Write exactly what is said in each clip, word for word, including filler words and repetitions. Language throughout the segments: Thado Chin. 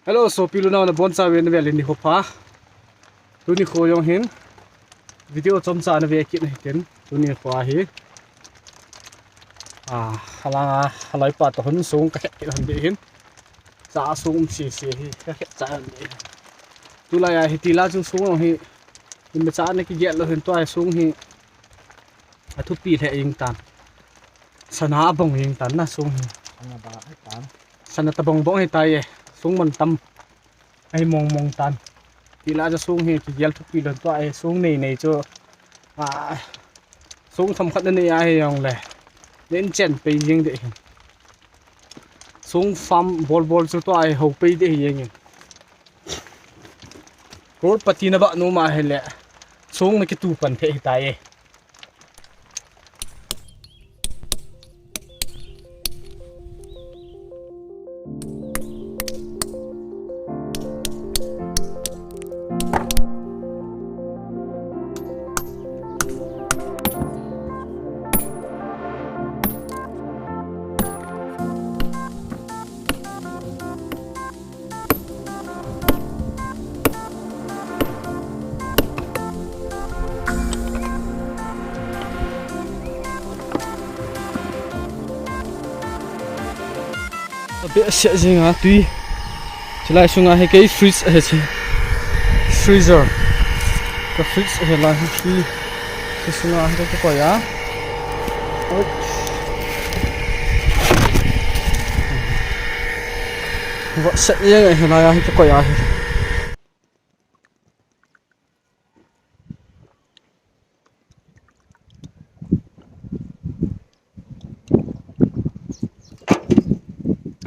Hello, sopi lunau nabonchauvin avel in nikho pha. Tuni kho jong hin video chomcha nave kit nahitin. Tuni kho hi, ah, hala, halai pa toh hin song kakhet kit hon ding hin. Cha song um sese hi kakhet cha hon ding hin. Tulai a hi tila chu song hi, imacha nakigel lou hin, tua hi song hi athupi lheh jeng tan. Sana abong jeng tan na song hi. Sana ba hai tan. Sana tabong bong hitai e. Song mantam ahi mong mong tan. Tila chu song hi kigel thupi lou, tua hi song nei nei chu, ah, song themkhat nanei ahi jongle, nen chen pei jeng ding hin. Song farm bol bol chu tua hi hou pei ding hi jeng in. Crorepati nabah nom ahile, song nakitu pan thei hitai e. Abeh seh jeng a tui. Chulai sunga hi kei fridge ahi chi. Freezer. Ka fridge ahi lai hi tui. Chi sunga hi ka koi a. Oi. Vot seh jeng ahi lai a hi ka koi a hi.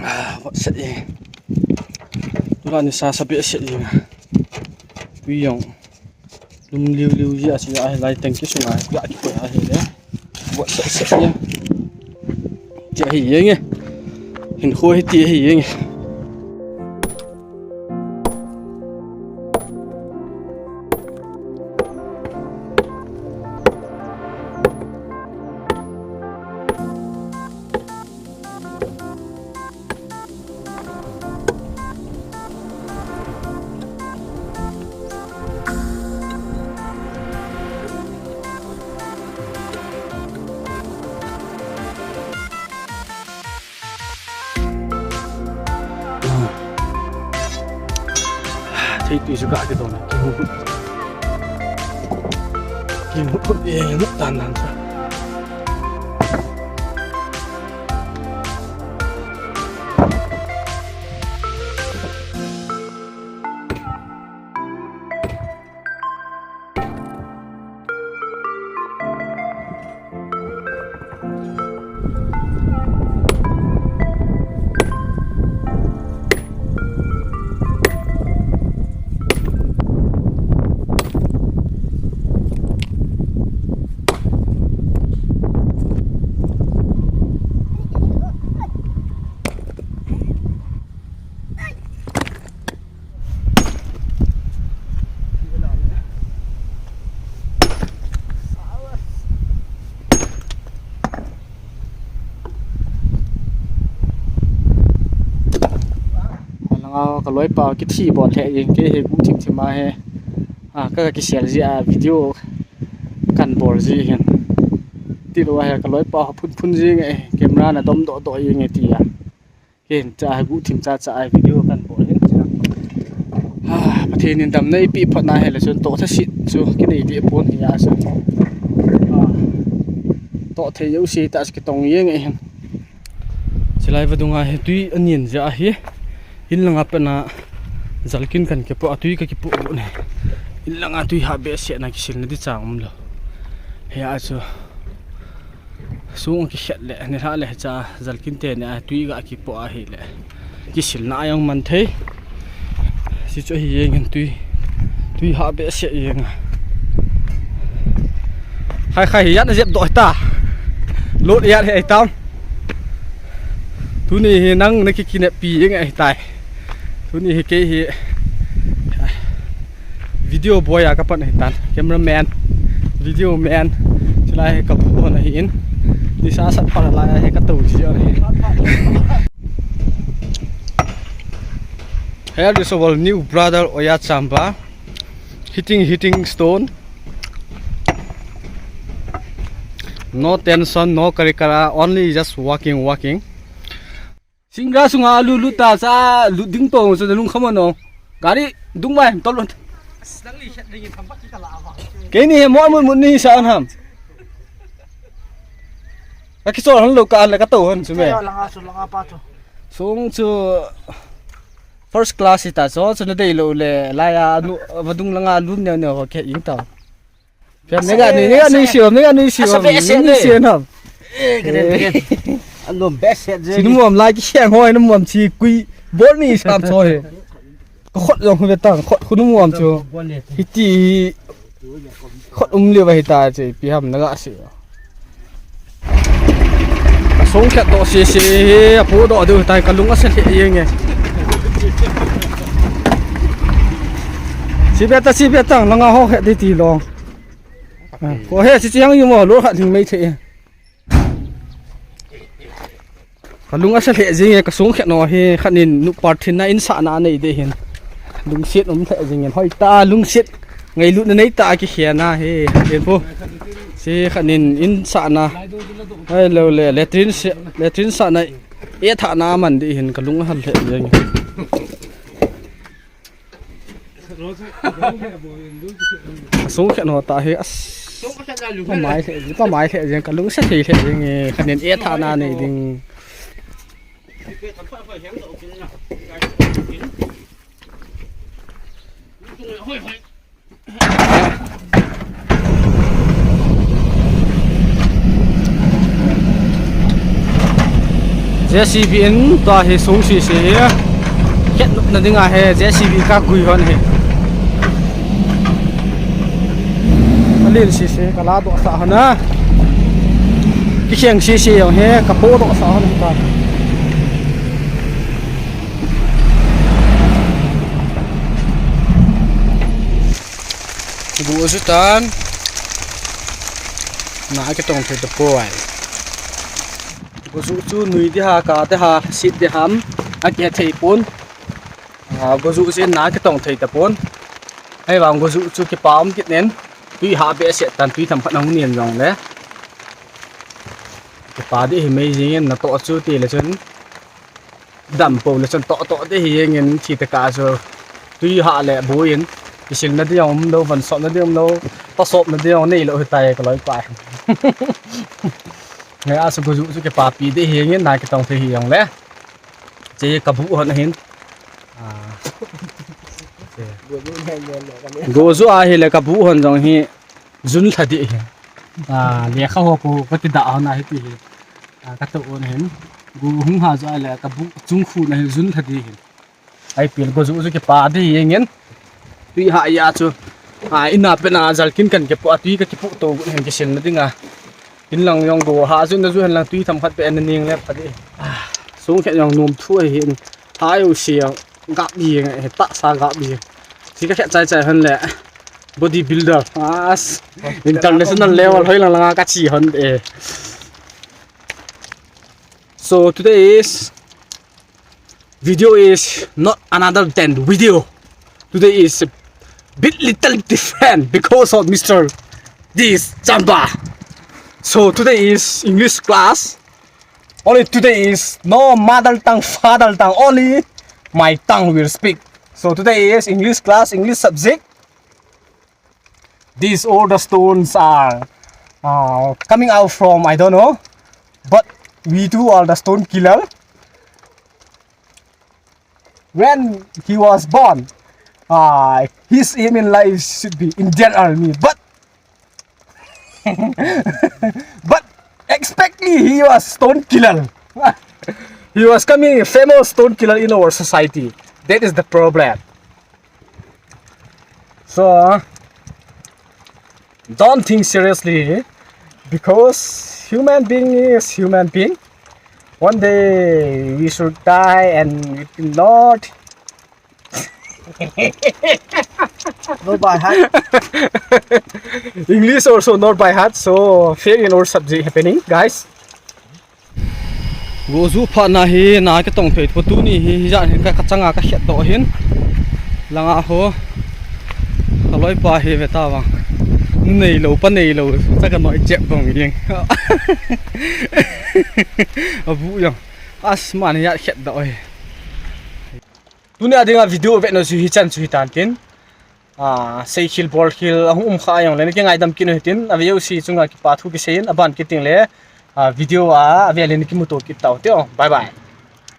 Ah, vot seh e. Tula ni sa sa behseh e. Tui jong lum liu liu ji a, chi a hi lai tanki sunga, tua kikoi a hi le. Vot seh seh e. Ti ahi jeng e. Hinkho hi ti ahi jeng e. Thei tui chu ga kidon. Kihut. Kihut hut e, hut dan dan sa. Langa ka loipa kithi bol thei jeng, kei hi gu thim thim a hi. A, ka, ka kisel ji a video kan bol ji hin. Tilou a hi ka loipa phun phun jeng e, camera na dom doh doh jeng e ti a. Ken cha gu thim cha cha a video kan bol hin. Ah, Pathen in damna eipeh phat na hile chun toh tha sit chu kinei deh pon hi a chu. Ah, toh thei jouse ta chu kitong jeng e hin. Chulai vadung a hi tui anin jeh a hi. In langa pat na jalkin kan kipoh a tui ka kipoh u ne. In langa tui ha behseh na kisil na di chang um lou. Hi a chu. Sung kikhet le, nilhah le cha jalkin teni a tui ga kipoh ahile. Kisil na a jong man thei. Chi chu ahi jeng in tui. Tui ha behseh jeng a. Khai khai hi jan a jep doh ta. Lut jan hi ai tam. Tuni hi nang na kikineppi jeng ahi tai. Tuni hi kei hi. Video boy a ka pan ahi tan. Cameraman, video man. Chulai hi ka bu hon ahi in. Nisa sat phat lai hi ka tou ji ahi. Here is our new brother Oya Chamba. Hitting, hitting stone. No tension, no karikara, only just walking, walking. Singra sunga lu lu ta sa lu ding tong sa lung khamon no. Gari dung mai tol. Keini he mo mun mun ni sa an ham. Ka kisol han lo ka an le ka to han chu me. Langa su langa pa chu. Sung chu first class hi ta chu, chu na dei lo le, lai a nu, vadung langa lum neo neo ho ke ing ta. Pia nega ni, nega ni siu, nega ni siu, asa be se ni ne. Siu nam. Eh, keren, keren. Anom be se je. Sinu mom lai ki siang hoi, nu mom chi kui, bol ni sam so he. Ka khot jong hu be tang, khot khu nu mom chu. Hiti, khot um le ba hita che, pi ham nega se. Ka song khat do se se he, apo do do tai ka lung asa le yeng e. Si be ta, si be tang, langa ho khat di ti long. Ko he, si chiang yu mo, lo khat hing mei the. Ka lung asa le jing e, ka song khat no he, khat nin nu party na in sa na nei de hin. Lungset um le jing e, hoi ta, lungset. Ngailut na nei ta ki khia na he, he po. Si khat nin in sa na. Hai lo le, latrine se, latrine sa na. E tha na man di hin ka lung hal le jing. Song khat no ta he as. Pa mai le, pa mai le jing ka lung sa thei le jing e, khat nin e tha na nei ding. J C B in tua hi sung sisi hi khet nopna dinga hi J C B ka gui hon hi. Ka lin sisi ka la doh sah hon a. Kikheng sisi jong hi ka po doh sah hon hi ta. Go ju tan. Na kitong thei tapoi. Go ju chu nui di ha, ka di ha, sit di ham. Akithei pon. Ah, go ju chu na kitong thei tapon. Hei vang go ju chu kipa um kit nen. Tui ha be se tan, tui themkhat na hung nen jong le. Kipa di hi mei jing in na to chu ti le chun. Dam po le chun to to de hi jeng in thi te ka chu tui ha le bu in kisil na di um lo, van sop na di um lo, pa sop na di um nei lo hi tai ka loi pa. Nge a su go ju chu kipa pi de hi jeng in na kitong thei hi jong le. Che ka bu hon hin. Ah. Go ju a hi le ka bu hon jong hi. Jun lha di hi. Ah, lekha ho pu ka ti da hon a hi ti hi. Ah, ka to on hin. Gu hung ha jo le ka bu chung khu na hi jun lha di hi. Ai pil go ju ju kipa di hi ngin. Tui ha ya chu. Ah, ina pe na jal kin kan ke pu a tui ka ki pu to gu hin kisil na dinga. In lang jong go ha ju na ju hin lang tui themkhat pe na ning le pha di. Ah, sung khe jong nom thu hi hin. Hai u sia gap di nge, he ta sa gap di. Si ka khe chai chai hon le. Body builder. As international level hoi lang langa ka chi hon e. So today is video is not another than video. Today is a bit little different because of Mister This Chamba. So today is English class. Only today is no mother tongue, father tongue, only my tongue will speak. So today is English class, English subject. These all the stones are uh, coming out from, I don't know, but we two are the stone killer. When he was born, uh, his aim in life should be Indian Army, but but expectly he was stone killer. He was coming a famous stone killer in our society. That is the problem. So don't think seriously, because human being is human being. One day we should die and we will not. Not by heart. English also not by heart, so fail in all subject happening, guys. Go ju phatna hi na kitong phei tho tuni hi, hijat hi ka, ka changa ka khet doh hin. Langa ho. Ka loipa hi ve ta vang. Nu nei lou, pa nei lou. Cha ka noi chep bang ding. Abu yang. As man hi a khet doh hi. Tuni a dinga video vetna chu hichan chu hitan tin. A, seikhel, bolkhel, ahung um kha a jong le, na kingaidam kit u hitin, a veu si chunga kipa thu kisei in, aban kit ding le, a, video a, a ve le na kimuto kit tau te o. Bye bye.